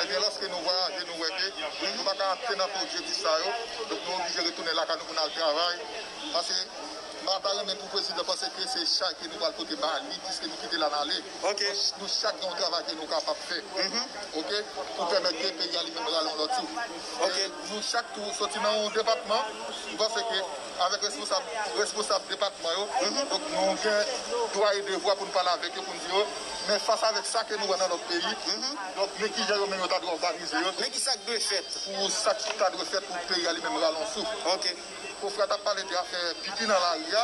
Ebyen, lòske nou vwayaje, nou wè ke nou pa ka atenn anpil objektif sa yo. Donk, nou oblije retounen lakay nou pou n al travay. Paske m pa ta renmen pou prezidan panse ke se chay ke nou pral pote ba li, piske nou kite l al ale. Ok. Nou, nou chak gen yon travay ke nou kapab fè. Mhm. Ok? Pou pèmèt ke peyi a li menm rale yon lòt souf. Ok. E nou chak tou soti nan yon depatman, nou panse ke avèk responsab, responsab depatman yo, mhm, donk nou gen dwa e devwa pou n pale avèk yo, pou n di yo, men fas avèk sa ke nou wè nan lòt peyi, mhm, donk men kijan yo menm yo ta dwe òganize yo. Men kisa k dwe fèt? Pou sa ki ta dwe fèt pou peyi a li menm rale yon souf. Ok. Konfrè t ap pale de afè pipi nan lari a.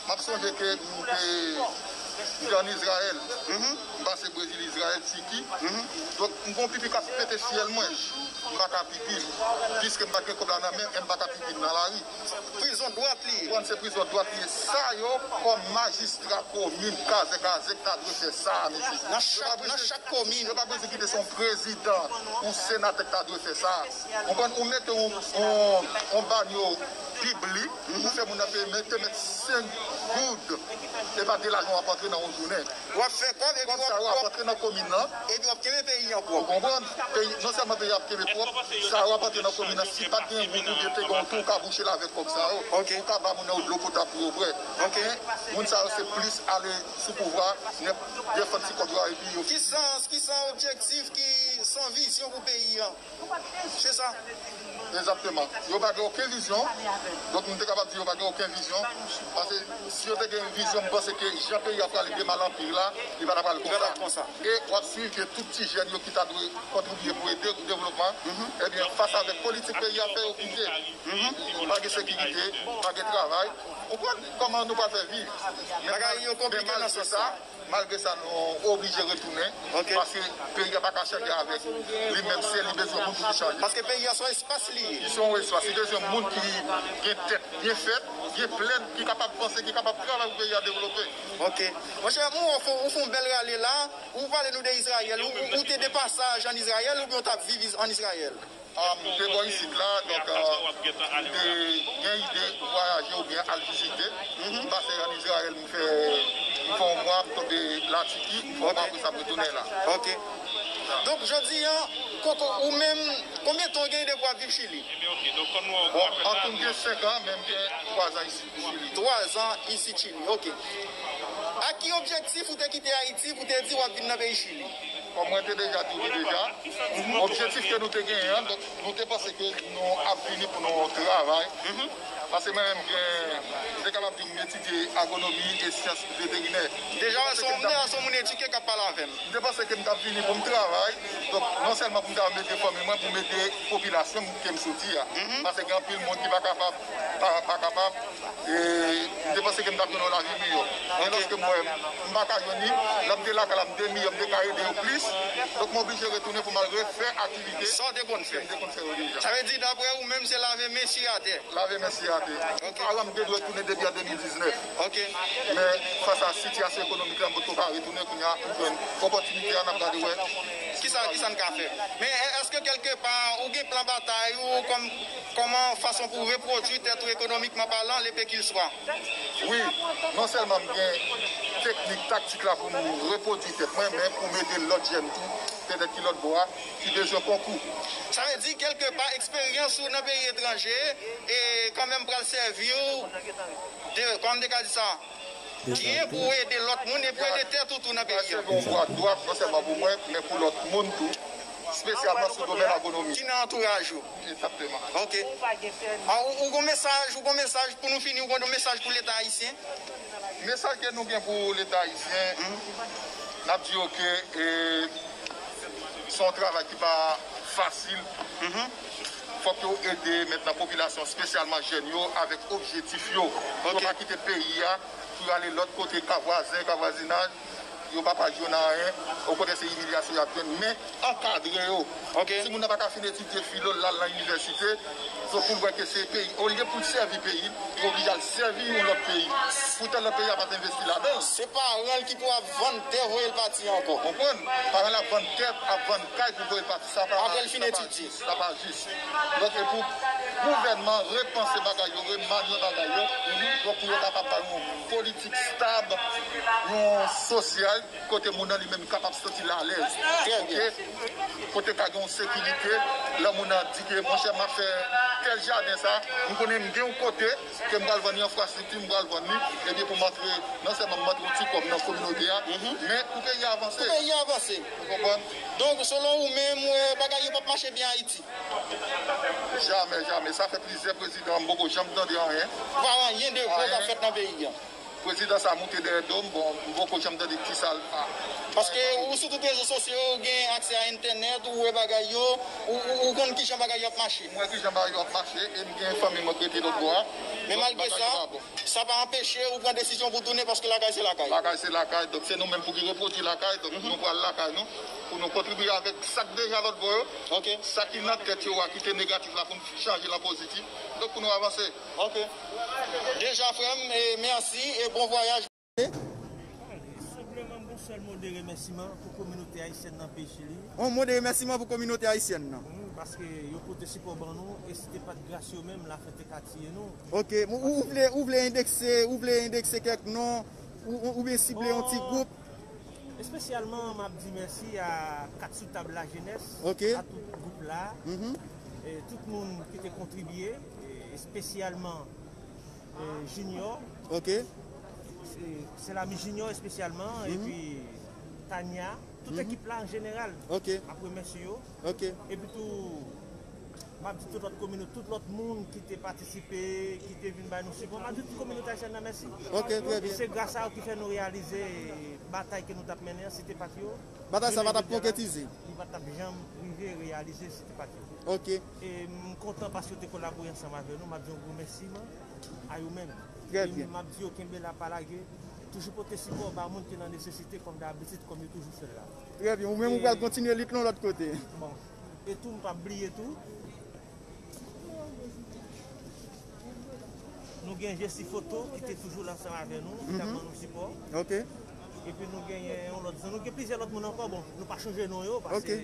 M ap sonje ke m te, m te ann Izrayèl. Mhm. M pase Brezil, Izrayèl, Tiki. Mhm. Donk, m gon pipi k ap pete fyèl mwen. M pa ka pipi l. Piske m pa t gen kòb la nan men, men m pa ka pipi l nan lari. Prizon dwat li ye. Konprann, se prizon dwat li ye. Sa yo, kòm majistra komin, kazèk, kazèk, ta dwe fè sa, mesye. Nan chak, nan chak komin. Yo pa bezwen kite se yon prezidan, yon senatè k ta dwe fè sa. Konprann, ou mete yon, yon, yon banyo piblik, ou fè moun nan peye, men te met senk goud. E pa de lajan w ap antre nan yon jounen. W ap fè kòb epi w ap, w ap antre nan komin nan. Epi w ap kenbe peyi an pwòp. Ou konprann? Peyi, non sèlman peyi a ap kenbe pwòp, sa w ap antre nan komin nan, si pa t gen wout oubyen te gen yon twou, w ka bouche l avèk kòb sa yo. Ok. Ou ka ba moun nan yo dlo potab pou yo bwè. Ok. Men moun sa yo se plis ale sou pouvwa, nèp defann ti kòb yo a epi yo. Ki sans, ki sans objektif, ki San vizyon pou peyi a. Se sa. Egzakteman. Yo pa gen okenn vizyon. Donk, nou te kapab di yo pa gen okenn vizyon. Paske si yo te gen yon vizyon, m panse ke jan peyi a prale de mal an pil la, li pa ta pral konsa. E w ap swiv ke tout ti jèn yo ki ta dwe kontribiye pou ede pou devlopman, ebyen, fas avèk politik peyi a fè yo kite. Pa gen sekirite, pa gen travay. Ou konprann kòman nou pral fè viv? Men malgre sa, malgre sa, nou oblije retounen, paske peyi a pa ka chanje avèk li menm, se li bezwen moun pou li chanje. Paske peyi a se yon espas li ye. Li se yon espas, li bezwen moun ki gen tèt byen fèt, byen plèn, ki kapab panse, ki kapab travay pou peyi a devlope. Ok. Monchè, ou, ou fè, ou fè yon bèl rale la, ou pale nou de Izrayèl, ou, ou, ou te de pasaj ann Izrayèl oubyen ou t ap viv Iz- ann Izrayèl? Ah, m te bò isit la, donk, ah, m te gen ide vwayaje oubyen al vizite. M pase ann Izrayèl, m fè, m fè yon mwa, m tonbe Latiki, m fè yon mwa, apre sa m retounen la. Ok. Donk, jodi a, kote ou menm, konbyen tan w gen depi w ap viv Chili? Bon, an tou m gen senk an, men m gen twa zan isi Chili. Twa zan isi Chili, ok. Ak ki objektif ou te kite Ayiti pou te di w ap vin nan peyi Chili? Kòm mwen te deja di w li deja, objektif ke nou te genyen an, donk, nou te panse ke nou ap vini pou nou travay. Paske mwen menm, gen, m te kapab di w m etidye agwonomi e syans veterinè. Deja, se yon, se yon moun edike k ap pale avè m. M te panse ke m t ap vini pou m travay. Donk, non sèlman pou m ta ede fanmi mwen, pou m ede popilasyon ke m soti a. Paske gen anpil moun ki pa kapab, pa, pa kapab. E m te panse ke m t ap jwenn yon lavi miyò. Men lòske m wè m pa ka jwenn li, lè m te lakay la, m te miyò, m te ka ede yo plis. Donk, m oblije retounen pou m al refè aktivite ke m te konn fè yo deja. Sa vle di, daprè ou menm, se lave men, sire atè? Lave men, sire atè. Paran m te dwe tounen depi an de mil diznèf. Men, fas a sitiyasyon ekonomik la, m potko ka retounen, kounye a, m jwenn opòtinite a, n ap gade wè. Kisa, kisa n ka fè? Men, è- èske kèlke pa, ou gen plan batay ou, kòm, kòman fason pou repwodui tèt ou ekonomikman palan, le peu qu'il soit? Wi, non sèlman m gen teknik, taktik la pou m repwodui tèt mwen, men pou m ede lòt jèn tou, petèt ki lòt bò a, ki bezwen konkou. Sa vle di, kèlke pa, eksperyans ou nan peyi etranje, e kanmenm pral sèvi w de, kòman m te ka di sa? Byen pou w ede lòt moun e pou w ede tèt ou tou nan peyi a. Pral sèvi yon bwa dwat, non sèlman pou mwen, men pou lòt moun tou, espesyalman sou domèn agwonomi. Ki nan antouraj ou. Egzakteman. Ok. Ah, ou, ou gon mesaj, ou gon mesaj pou nou fini, ou gon mesaj pou Leta ayisyen? Mesaj ke nou gen pou Leta ayisyen, n ap di yo ke, e, se yon travay ki pa fasil. Fòk yo ede mentnan popilasyon, espesyalman jèn yo, avèk objektif yo. Pou yo pa kite peyi a, pou yo ale lòt kote, ka vwazen, ka vwazinaj. Yo pa pral jwenn anyen, okontrè se imilyasyon y ap jwenn, men ankadre yo. Si moun nan pa ka fin etidye filo l, l al nan inivèsite, so pou l wè ke se peyi, olye pou l sèvi peyi l, li oblije al sèvi yon lòt peyi. Poutan lòt peyi a pa t envesti ladan l. Se paran l ki pou ap vann tè voye l pati ankò. Konprann? Paran l ap vann tè, ap vann kay pou voye l pati. Sa pa, apre l fin etidye. Sa pa jis. Donk, e pou gouvènman repanse bagay yo, remanye bagay yo, donk pou yo kapab bay yon politik stab, yon sosyal, kote moun nan li menm kapab santi l alèz. Trè byen. Kote ka gen yon sekirite, lè moun nan di ke, monchè, m ap fè tèl jaden sa, m konnen m gen yon kote ke m pral vann yon enfrastrikti, m pral vann li, ebyen pou m antre, non sèlman m antre yon ti kòb nan kominote a, men pou peyi a avanse. Pou peyi a avanse. Ou konprann? Donk, selon ou menm, ou wè bagay yo p ap mache byen Ayiti? Jamè, jamè. Sa fè plizyè prezidan, m poko janm tande anyen. Pa anyen de bon k ap fèt nan peyi a. Prezidan sa moute dèyè do m, bon, m poko janm tande kisa l pa. Paske ou sou tout rezo sosyo, ou gen aksè a entènèt, ou wè bagay yo, ou, ou, ou konn kijan bagay yo ap mache. M wè kijan bagay yo ap mache, e m gen fanmi mwen k rete lòt bò a. Men malgre sa, sa pa anpeche ou pran desizyon pou tounen paske lakay se lakay. Lakay se lakay, donk se nou menm pou ki repwodui lakay, donk nou pral lakay nou, pou nou kontribye avèk sa k deja lòt bò yo, sa ki nan tèt yo a ki te negatif la pou n chanje l an pozitif, donk pou nou avanse. Ok. Deja, frè m, e mèsi e bon vwayaj. Senpleman, m gon sèl mo de remèsiman pou kominote ayisyèn nan peyi Chili. Yon mo de remèsiman pou kominote ayisyèn nan. Wi, paske yo pote sipò ban nou, e si te pa t gras yo menm, lafen te ka tiye nou. Ok, ou, ou vle, ou vle endekse, ou vle endekse kèk non, ou, ou, oubyen sible yon ti gwoup? Espesyalman, m ap di mèsi a Kat Sou Tab Lajenès, a tout gwoup la, e tout moun ki te kontribye, e espesyalman, e Junior. Ok. Se, se Lami Junior espesyalman, epi Tania. Tout ekip la an jeneral, m ap remèsye yo. Epi tou, m ap di tout lòt kominote, tout lòt moun ki te patisipe, ki te vin bay nou sipò. M ap di tout kominote ayisyèn nan mèsi. E se gras a yo ki fè nou reyalize batay ke nou t ap mennen an, si te pa t yo, Batay sa pa t ap konkretize. Li pa t ap janm rive reyalize si te pa t yo. E m kontan paske yo te kolabore ansanm avè nou. M ap di yon gwo mèsi a yo menm. E m ap di yo kenbe la, pa lage. Toujou pote sipò ba moun ki nan nesesite, kòm dabitid, kòm yo toujou fè l la. Trè byen. Ou menm, ou pral kontinye lit lan lòt kote. Bon. E tou, m p ap bliye tou. Nou gen Jesi Foto ki te toujou la ansanm avè nou, ki t ap ban nou sipò. Epi nou genyen yon lòt zòn. Nou gen plizyè lòt moun ankò. Bon, nou pa chanje non yo, paske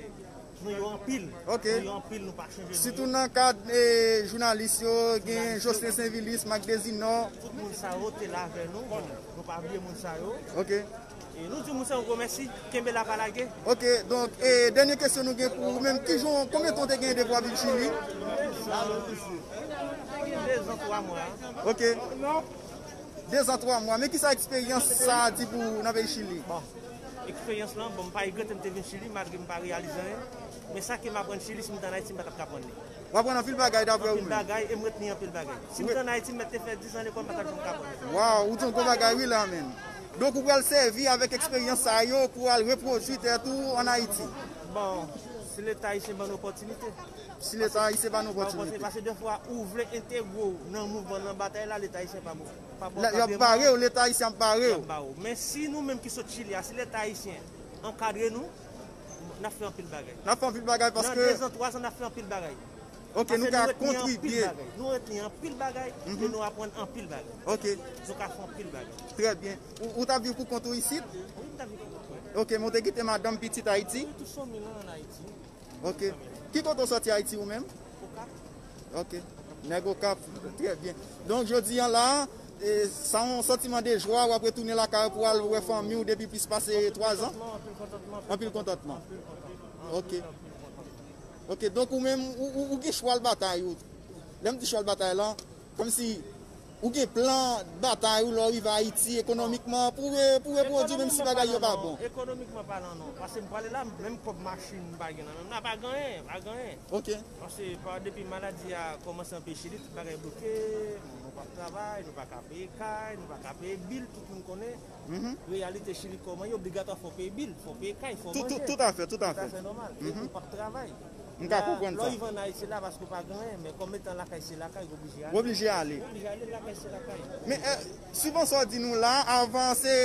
nou yo anpil. Nou yo anpil, nou pa chanje non yo. Sitou nan kad, e, jounalis yo, gen Jocelyn Sainvilus, Marc Desinor. Tout moun sa yo te la avè nou. Bon, nou pa bliye moun sa yo. E nou di moun sa yo gwo mèsi, kenbe la, pa lage. Ok, donk, e, dènye kesyon nou gen pou ou menm, ki jan, konbyen tan w te gen depi w ap viv Chili? Dezan, twa mwa. Ok. Dezan, twa mwa. Men kisa eksperyans sa a di pou ou nan peyi Chili? Bon, eksperyans lan, bon, m pa regrete m te vin Chili, malgre m pa reyalize anyen. Men sa ke m aprann Chili, si m t ann Ayiti, m pa t ap ka aprann li. W aprann anpil bagay dapre ou menm. Anpil bagay, e m retni anpil bagay. Si m t ann Ayiti, m mèt te fè diz an lekòl, m pa t ap janm ka aprann. Waw, ou di yon gwo bagay wi la, menm. Donk, ou pral sèvi avèk eksperyans sa yo pou al repwodui tèt ou ann Ayiti. Bon, si Leta ayisyen ban nou opòtinite. Si Leta ayisyen ban nou opòtinite. Paske defwa, ou vle entegre w nan mouvman, nan batay la, Leta ayisyen pa bon. Y ap bare w, Leta ayisyen ap bare w. Men si nou menm ki sot Chili a, si Leta ayisyen ankadre nou, n ap fè anpil bagay. N ap fè anpil bagay paske nan dezan, twazan, n ap fè anpil bagay. Ok, nou ka kontribye. Nou retni anpil bagay, e nou aprann anpil bagay. Ok. Nou ka fè anpil bagay. Trè byen. Ou, ou t ap viv pou kont ou isit? Wi, m t ap viv pou kont mwen. Ok, men w te kite madanm, pitit Ayiti? Wi, tout fanmi lan ann Ayiti. Ok. Ki kote w sòti Ayiti ou menm? Okap. Ok. Nèg Okap, trè byen. Donk, jodi a la, e, sa yon santiman de jwa, w ap retounen lakay ou pou al wè fanmi w depi plis pase twazan? Anpil kontantman, anpil kontantman. Anpil kontantman. Ok. Ok, donk ou menm, ou, ou, ou gen chwal batay ou. Lè m di chwal batay lan, kòmsi ou gen plan batay ou lè w rive Ayiti ekonomikman pou re-, pou repwodui menm si bagay yo pa bon. Ekonomikman palan non, paske m prale la, menm kòb machin m pa gen nan men m la, pa gen anyen, pa gen anyen. Ok. Paske pa, depi maladi a kòmanse nan peyi Chili, tout bagay bloke, nou p ap travay, nou pa ka peye kay, nou pa ka peye bil, tout moun konnen. Reyalite Chili kòman ye, obligatwa fò w peye bil, fò w peye kay, fò w manje. Tout, tout, tout à fait, tout à fait. Tout à fait nòmal. E ou p ap travay. M ka konprann sa. Lè w rive ann Ayiti la, paske w pa gen anyen, men kòm etan lakay se lakay, w oblije ale. W oblije ale. W oblije ale, lakay se lakay. Men, e, swivan sa w di nou la, avan se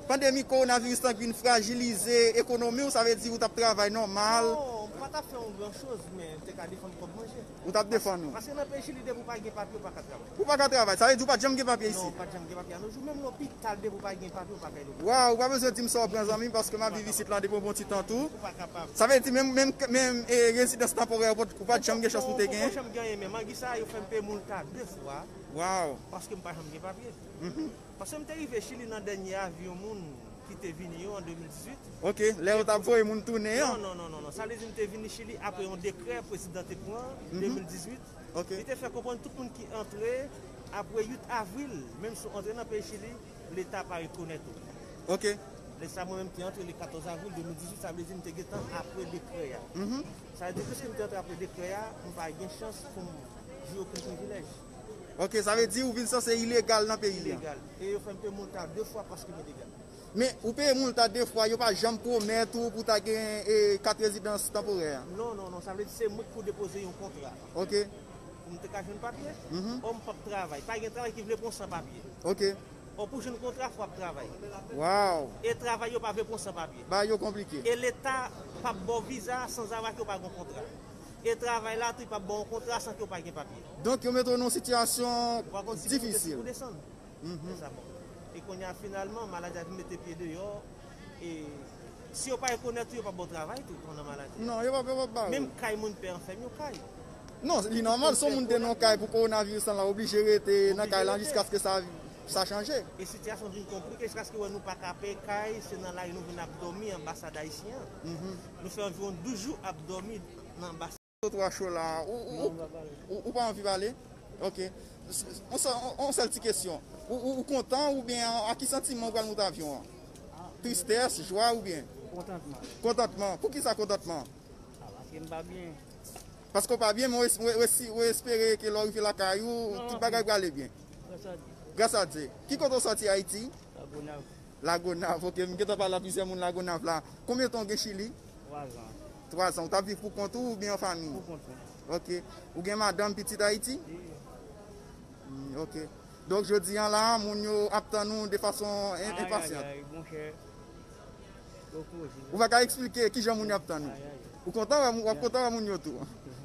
pandemi kowonaviris lan ki vin frajilize ekonomi w, sa vle di ou t ap travay nòmal? Non, m pa t ap fè yon gran choz, men m te ka defann kòb manje. Ou t ap defann ou? Paske nan peyi Chili, depi w pa gen papye, ou pa ka travay. Ou pa ka travay, sa vle di ou pa t janm gen papye isit? Non, ou pa t janm gen papye. A nos jours, menm lopital, depi w pa gen papye, ou pa ka al lopital. Waw, ou pa bezwen di m sa w pran, zanmi m, paske m ap viv isit lan depi yon bon ti tan tou. Ou pa kapab. Sa vle di menm, menm, menm, e, rezidans tanporè, ou pa t, ou pa t janm gen chans pou te genyen? Ou pa janm genyen, men mangi sa a, yo fè m peye moul ta de fwa. Waw. Paske m pa janm gen papye. Paske m te rive Chili nan dènye avyon moun ki te vini yo an de mil dizuit. Ok, lè yo t ap voye moun tounen an? Non, non, non, non, non. Sa vle di m te vini Chili apre yon dekrè prezidan te pran, de mil dizuit. Ok. Li te fè konprann tout moun ki antre apre uit avril, menm si w antre nan peyi Chili, Leta pa rekonèt ou. Ok. Lè sa mwen menm te antre le katòz avril de mil dizuit, sa vle di m te gentan apre dekrè a. Sa vle di piske m te antre apre dekrè a, m pa gen chans pou m jwi okenn privilèj. Ok, sa vle di ou vin sanse ilegal nan peyi a. Ilegal. E yo fè m peye moul ta de fwa paske m ilegal. Men, ou peye moul ta de fwa, yo pa janm pwomèt ou pou ta gen, e, kat rezidans tanporè a? Non, non, non, sa vle di se mwen ki pou depoze yon kontra. Ok. Pou m te ka jwenn papye. Ò, m p ap travay. Pa gen travay ki vle pran w san papye. Ok. Ò, pou jwenn kontra, fò w ap travay. Waw. E travay yo pa vle pran w san papye. Bagay yo konplike. E Leta p ap ba w viza sanzava ke w pa gen yon kontra. E travay la tou, li p ap ba w yon kontra san ke w pa gen papye. Donk, yo mete w nan yon sitiyasyon difisil. Ou pa konn si pou w desann. E sa bon. E kounye a, finalman, maladi a vin mete pye deyò. E si yo pa rekonèt ou, yo p ap ba w travay tou pandan maladi a. Non, yo p ap, yo p ap ba ou. Menm kay moun pè an fèm yo kay. Non, li nòmal, si yon moun te nan yon kay pou kowonaviris lan, l ap oblije rete nan kay lan jiskaske sa, sa chanje. E sitiyasyon vin konplike jiskaske wè nou pa ka peye kay, se nan lari nou vin ap dòmi anbasad ayisyen an. Nou fè anviwon douz jou ap dòmi nan anbasad. Twatwa cho la, ou, ou, ou, ou, ou pa anvi pale? Ok. S-, s-, on sèl, on, on sèl ti kesyon. Ou, ou, ou kontan oubyen a, a ki santiman ou pral moute avyon an? Tristès, jwa oubyen? Kontantman. Kontantman. Poukisa kontantman? Ah, paske m pa byen. Paske w pa byen, men w es- w es- w espere ke lè w rive lakay ou, Non, tout bagay prale byen. Gras a Dye. Gras a Dye. Ki kote w sòti Ayiti? Lagonav. Lagonav, ok. M gentan pale a plizyè moun Lagonav la. Konbyen tan w gen Chili? Twa zan. Twa zan. Ou t ap viv pou kont ou oubyen an fanmi? Pou kont mwen. Ok. Ou gen madanm, pitit Ayiti? Wi. Mm, ok. Donk, jodi an la, moun yo ap tann ou de fason en- Ay, enpasyant. Ay, ay, monchè. Yo koze. Ou pa ka eksplike kijan moun yo ap tann ou. Ay, ay, ay. Ou kontan wè moun- w ap kontan wè moun yo tou.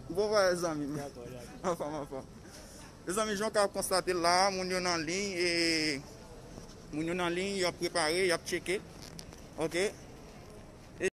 Bon vwayaj, zanmi m. Dakò, dakò. Anfòm, anfòm. Mezanmi, jan w ka konstate la, moun yo nan liy, e moun yo nan liy, y ap prepare, y ap tcheke. Ok?